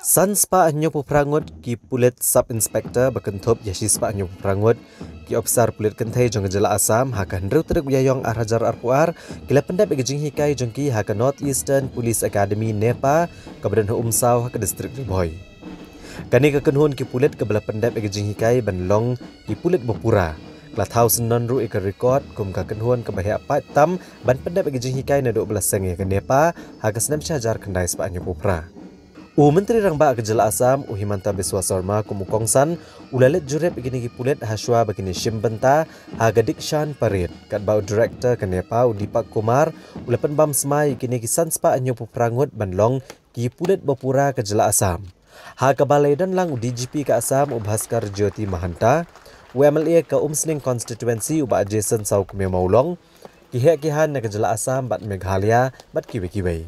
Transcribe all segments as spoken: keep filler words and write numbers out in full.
San spah hynñiewphew phra ngut ki pulit sub inspector ba kynthup ïa shi spah hynñiewphew phra ngut ki ophisar pulit kynthei jong ka jylla Assam ha ka hynriew tarik u Ïaïong ar hajar arphew ar ki la pyndep ïa ka jinghikai jong ki ha ka North Eastern Police Academy, NEPA, kaba don ha Umsaw ha ka distrik Ri Bhoi. Kane ka kynhun ki pulit kaba la pyndep ïa ka jinghikai ban long ki pulit ba pura, ka la thaw syndon ruh ïa ka record kum ka kynhun kaba heh paid tam ban pyndep ïa ka jinghikai naduh ba la seng ïa ka NEPA ha ka snem shi hajar khyndai spah hynñiewphew phra. U Myntri Rangbah ka jylla Assam, u Himanta Biswa Sarma, kum u kongsan, u la leit jurip ïa kine ki pulit hashwa ba kin ïashim bynta ha ka Dikshan Parade, katba u Director ka NEPA, u Deepak Kumar, u la pynbam smai ïa kine ki san spah hynñiewphew phra ngut ban long ki pulit ba pura ka jylla Assam. Ha kaba la ïadon lang u D G P ka Assam, u Bhaskar Jyoti Mahanta, u M L A ka Umsning Constituency, u Bah Jason Sawkmie Mawlong, ki heh ki han na ka jylla Assam bad Meghalaya bad kiwei kiwei.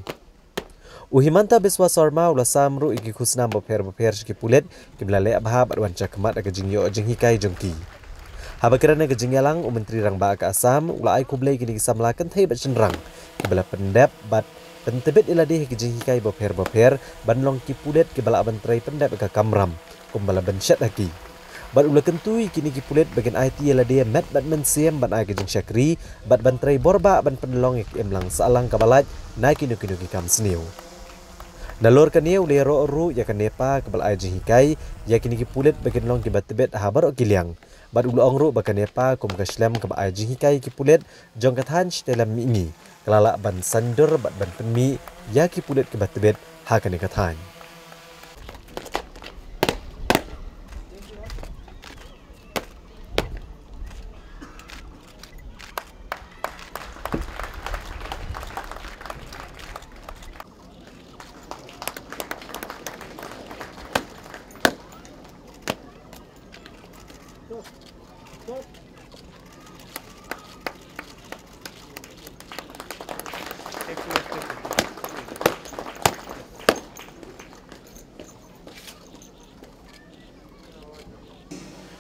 U Himanta Biswa Sarma u la sam ruh ïa ki khusnam bapher bapher sha ki pulit kiba la leh bha bad wan shakhmat ha ka jingïoh jinghikai jong ki. Haba kren ha ka jingïalang, u Myntri Rangbah ka Assam u la ai khublei ïa kine ki samla kynthei bad shynrang kiba la pyndep bad pyntbit ïa lade ha ki jinghikai bapher bapher ban long ki pulit kiba lah ban trei pyndep ïa ka kamram kumba la pynshet ha ki. Bad u la kyntu ïa kine ki pulit ba kin aiti ïa lade met bad mynsiem ban ai ka jingshakri bad ban trei borbah ban pynlong ïa ka imlang sahlang kaba lait na kino kino ki kam sniew. Nalor kane u la ïaroh ruh ïa ka NEPA kaba la ai jinghikai ïa kine ki pulit ba kin long kiba tbit ha baroh ki liang. Bad u la ong ruh ba ka NEPA kum ka shlem kaba ai jinghikai ïa ki pulit jong ka thaiñ shatei lam mihngi ka la lah ban saiñdur bad ban pynmih ïa ki pulit kiba tbit ha kane ka thaiñ.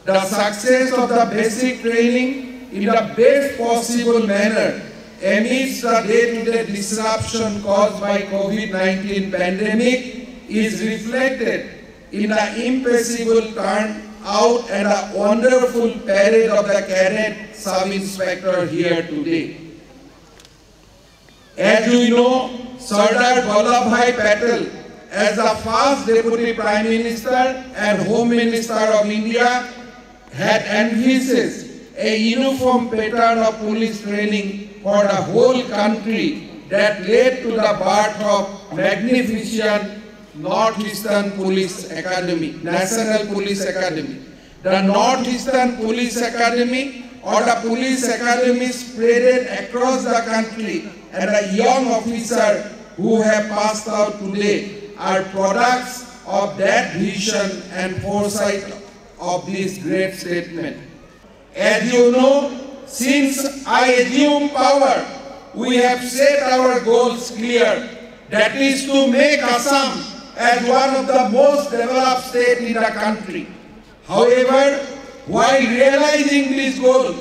The success of the basic training in the best possible manner amidst the day-to-day disruption caused by COVID nineteen pandemic is reflected in the impressive turnout and the wonderful parade of the cadet sub-inspector here today. As you know, Sardar Vallabhbhai Patel, as the first Deputy Prime Minister and Home Minister of India, had envisaged a uniform pattern of police training for the whole country that led to the birth of magnificent Northeastern Police Academy, National Police Academy. The Northeastern Police Academy or the police academy spreaded across the country, and the young officers who have passed out today are products of that vision and foresight of this great statement. As you know, since I assumed power, we have set our goals clear. That is to make Assam as one of the most developed states in the country. However, while realizing this goal,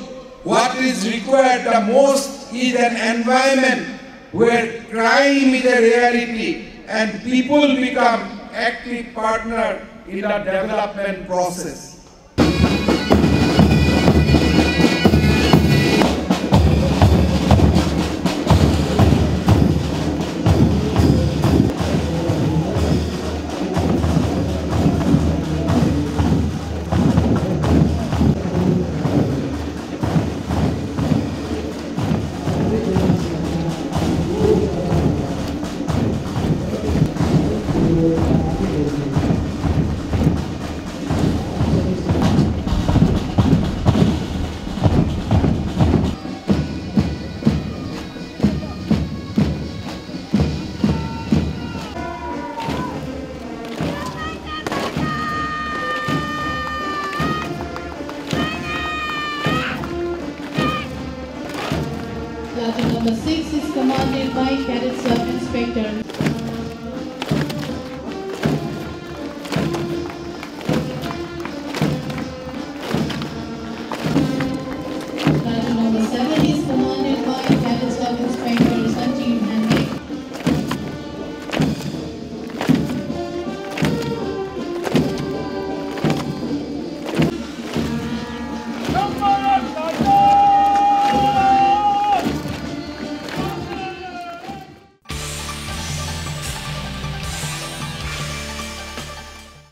what is required the most is an environment where crime is a reality and people become active partner in the development process. Platoon number six is commanded by Cadet Sub Inspector.